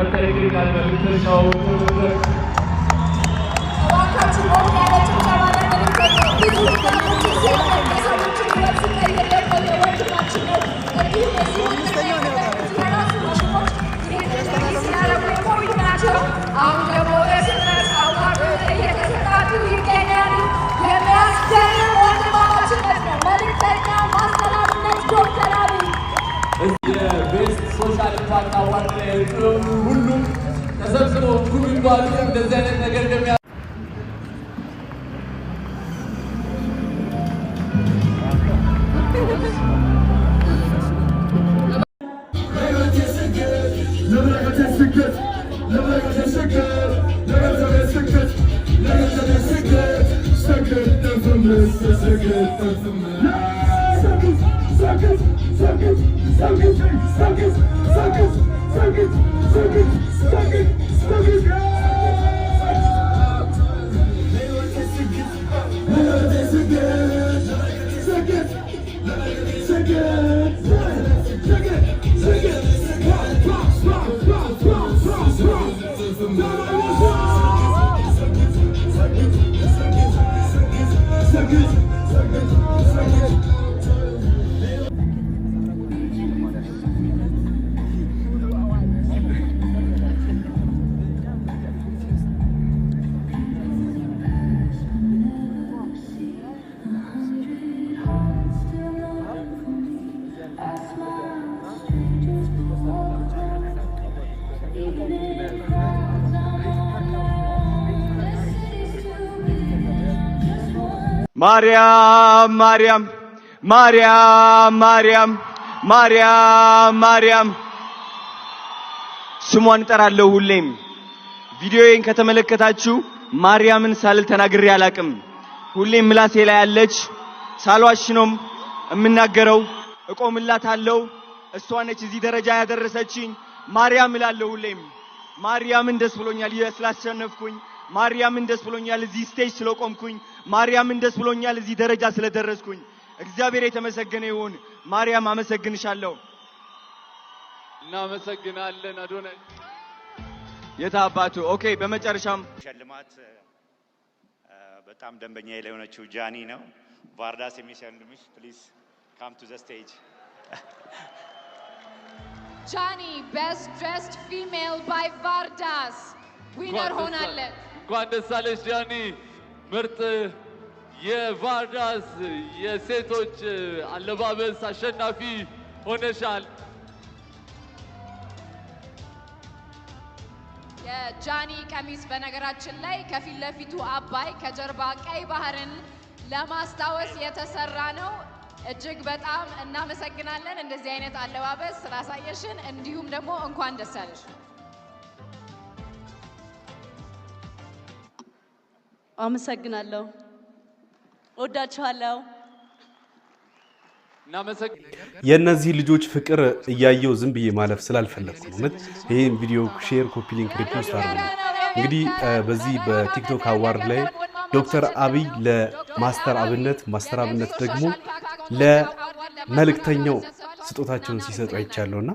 እየመጣ ይገኛል። መልእክተኛው። እባካችሁ ሞቅ ያለ ጭብጨባ ለመልእክተኛው። ብዙ ወጣቶችን ሲያፈር፣ የሰዎችን ሕይወት ሲቀይር የቆየ ወንድማችን ነው። እንዲሁም የዚህ መልእክተኛ የነበሩት የራሱ ወንድሞች ይህንን ድርጊት ሲያደርጉ የቆዩ ናቸው። አሁን ደግሞ በስምረት award ኡ እየተሰጣጡ ይገኛሉ። የሚያስገርም ወንድማማችነት ነው። መልእክተኛ ማስተር አብነት፣ ዶክተር አብይ። የ Best Social Impact Award ላይ ሁሉም ተሰብስበው እኩል ቢባሉ እንደዚህ አይነት ነገር እንደሚያ ማርያም፣ ማርያም፣ ማርያም፣ ማርያም፣ ማርያም፣ ማርያም፣ ስሟን እጠራለሁ ሁሌም። ቪዲዮዬን ከተመለከታችሁ ማርያምን ሳልል ተናግሬ አላቅም። ሁሌም ምላሴ ላይ ያለች፣ ሳልዋሽ ነው የምናገረው። እቆምላታለሁ። እሷ ነች እዚህ ደረጃ ያደረሰችኝ። ማርያም እላለሁ ሁሌም። ማርያምን ደስ ብሎኛል ስላሸነፍኩኝ። ማርያምን ደስ ብሎኛል እዚህ stage ስለቆምኩኝ። ማርያምን ደስ ብሎኛል እዚህ ደረጃ ስለደረስኩኝ። እግዚአብሔር የተመሰገነ ይሁን። ማርያም አመሰግንሻለሁ። እናመሰግናለን አዶናይ። የታባቱ okay። በመጨረሻም ሽልማት በጣም ደንበኛ የሆነችው ጃኒ ነው። ቫርዳስ የሚሸልምሽ፣ please come to the stage. ጃኒ Best Dressed Female by Vardas winner ሆናለች። እንኳን ደስ አለሽ ጃኒ። ምርጥ የቫርዳስ የሴቶች አለባበስ አሸናፊ ሆነሻል። የጃኒ ቀሚስ በነገራችን ላይ ከፊት ለፊቱ አባይ፣ ከጀርባ ቀይ ባህርን ለማስታወስ የተሰራ ነው። እጅግ በጣም እናመሰግናለን እንደዚህ አይነት አለባበስ ስላሳየሽን፣ እንዲሁም ደግሞ እንኳን ደስ ያለሽ። አመሰግናለሁ። እወዳችኋለሁ። የእነዚህ ልጆች ፍቅር እያየው ዝም ብዬ ማለፍ ስላልፈለግኩ ነው። እውነት ይህን ቪዲዮ share፣ copy link፣ repost አድርጉ። እንግዲህ በዚህ በቲክቶክ award ላይ ዶክተር አብይ ለማስተር አብነት፣ ማስተር አብነት ደግሞ ለመልእክተኛው ስጦታቸውን ሲሰጡ አይቻለሁ። እና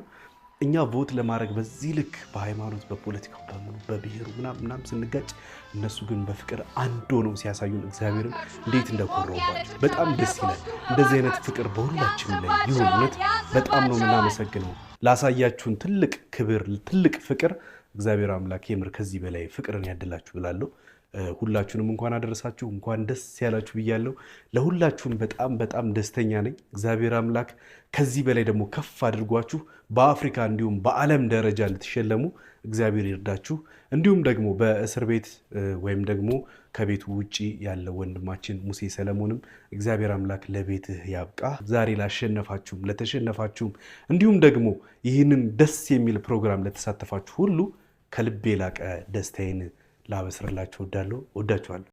እኛ vote ለማድረግ በዚህ ልክ በሃይማኖት፣ በፖለቲካው፣ በምኑ፣ በብሔሩ ምናምን ምናምን ስንጋጭ እነሱ ግን በፍቅር አንድ ሆነው ሲያሳዩን እግዚአብሔርን እንዴት እንደኮራውባቸው በጣም ደስ ይላል። እንደዚህ አይነት ፍቅር በሁላችንም ላይ ይሁን። እውነት በጣም ነው የምናመሰግነው ላሳያችሁን ትልቅ ክብር፣ ትልቅ ፍቅር። እግዚአብሔር አምላክ የምር ከዚህ በላይ ፍቅርን ያድላችሁ ብላለሁ። ሁላችሁንም እንኳን አደረሳችሁ፣ እንኳን ደስ ያላችሁ ብያለሁ። ለሁላችሁም በጣም በጣም ደስተኛ ነኝ። እግዚአብሔር አምላክ ከዚህ በላይ ደግሞ ከፍ አድርጓችሁ በአፍሪካ እንዲሁም በዓለም ደረጃ እንድትሸለሙ እግዚአብሔር ይርዳችሁ። እንዲሁም ደግሞ በእስር ቤት ወይም ደግሞ ከቤቱ ውጪ ያለው ወንድማችን ሙሴ ሰለሞንም እግዚአብሔር አምላክ ለቤትህ ያብቃ። ዛሬ ላሸነፋችሁም፣ ለተሸነፋችሁም፣ እንዲሁም ደግሞ ይህንን ደስ የሚል ፕሮግራም ለተሳተፋችሁ ሁሉ ከልቤ የላቀ ደስታዬን ላበስርላችሁ እወዳለሁ። እወዳችኋለሁ።